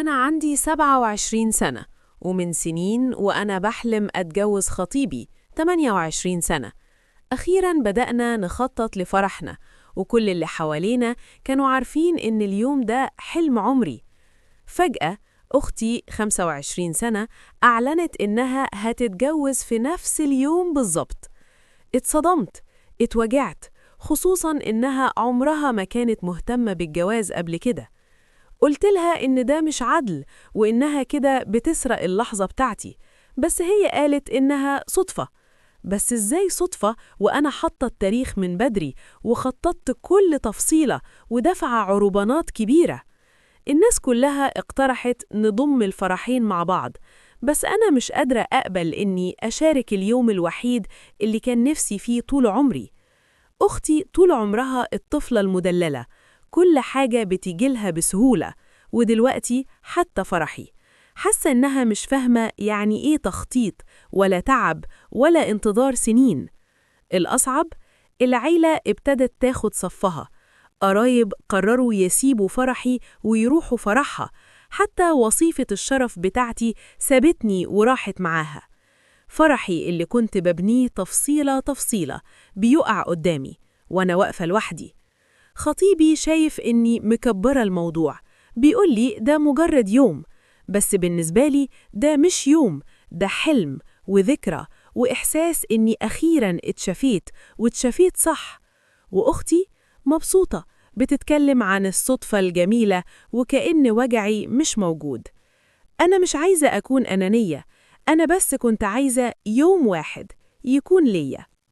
أنا عندي 27 سنة، ومن سنين وأنا بحلم أتجوز خطيبي 28 سنة. أخيراً بدأنا نخطط لفرحنا، وكل اللي حوالينا كانوا عارفين إن اليوم ده حلم عمري. فجأة أختي 25 سنة أعلنت إنها هتتجوز في نفس اليوم بالظبط. اتصدمت، اتوجعت، خصوصاً إنها عمرها ما كانت مهتمة بالجواز قبل كده. قلت لها إن ده مش عدل وإنها كده بتسرق اللحظة بتاعتي، بس هي قالت إنها صدفة. بس إزاي صدفة وأنا حاطة التاريخ من بدري وخططت كل تفصيلة ودفع عربانات كبيرة؟ الناس كلها اقترحت نضم الفرحين مع بعض، بس أنا مش قادرة أقبل إني أشارك اليوم الوحيد اللي كان نفسي فيه طول عمري. أختي طول عمرها الطفلة المدللة، كل حاجة بتجيلها بسهولة، ودلوقتي حتى فرحي حاسة إنها مش فاهمة يعني إيه تخطيط ولا تعب ولا انتظار سنين. الأصعب، العيلة ابتدت تاخد صفها، قرايب قرروا يسيبوا فرحي ويروحوا فرحها، حتى وصيفة الشرف بتاعتي سابتني وراحت معاها. فرحي اللي كنت ببنيه تفصيلة تفصيلة بيقع قدامي وأنا واقفة لوحدي. خطيبي شايف إني مكبرة الموضوع، بيقول لي ده مجرد يوم، بس بالنسبة لي ده مش يوم، ده حلم وذكرى وإحساس إني أخيراً اتشفيت، واتشفيت صح. وأختي مبسوطة بتتكلم عن الصدفة الجميلة وكأن وجعي مش موجود. أنا مش عايزة أكون أنانية، أنا بس كنت عايزة يوم واحد يكون ليا.